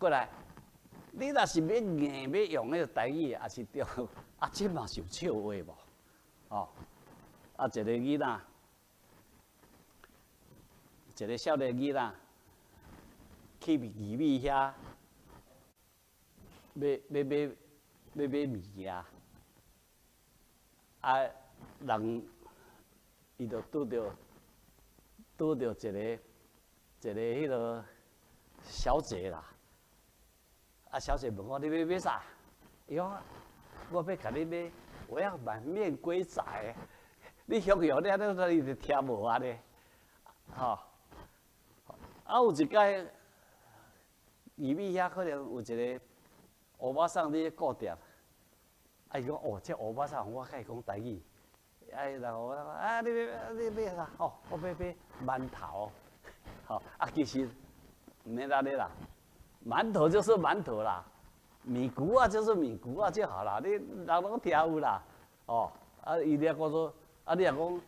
過來，你若是欲硬欲用彼個台語，也是著，啊，這嘛是有笑話無？哦，啊，一個囡仔，一個少年囡仔去義美遐買買買買買物件，啊，人伊就拄著一個彼个小姐啦。啊，小姐問我：你欲買啥？伊講：我欲共你買，我要滿面龜仔。你形容你按呢，伊就聽無按呢，吼。啊，有一擺義美遐可能有一個歐巴桑佇咧顧店，啊，伊講哦，這歐巴桑我較會講台語，啊，然後我講啊，你欲你買啥？哦，我欲買饅頭，吼，啊，其實毋免按呢啦，饅頭就是饅頭啦，米糊仔就是米糊仔就好啦，你人攏聽有啦，哦，啊，伊咧講說，啊，你若講，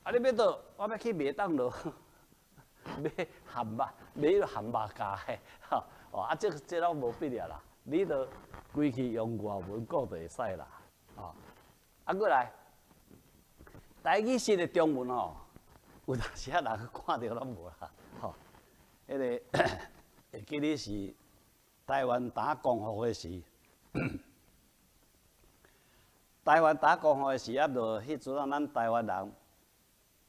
啊，你欲佗？我欲去麥當勞買漢堡，買漢堡夾的，吼，哦，啊，這攏無必要啦，你著規氣用外文講就會使啦，哦，啊，過來，台語式的中文吼，有當時仔人看著攏無啦，吼，彼个會記得是台灣打光復的時，台灣打光復的時，啊，就彼陣啊，咱台灣人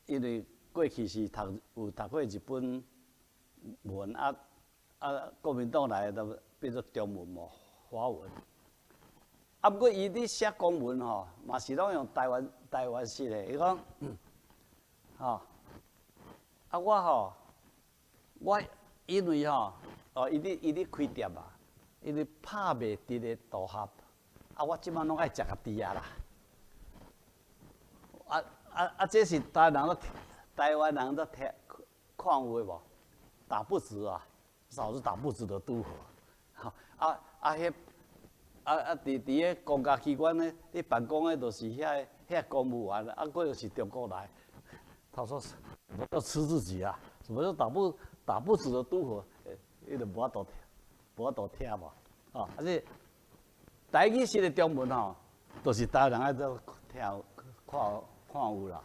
因為過去是讀有讀過日本文，啊啊，國民黨來就變做中文無華文。啊，毋過伊佇寫公文吼，嘛是攏用台灣式的。伊講，吼，啊我吼，我因為吼，哦，伊佇開店啊，因為拍袂直的組合，啊，我這擺攏愛食家己啊啦。啊啊啊！這是台灣人都聽看有的無？打不直啊，嫂子打不直的拄好，啊啊！彼啊啊！佇彼公家機關呢，佇辦公的，就是遐公務員，啊，閣又是中國來。他說：我要吃自己啊！什麼叫打不直的拄好？伊就無法度聽，無法度聽無。哦，啊這台語式的中文吼，就是台灣人愛做聽看看有啦。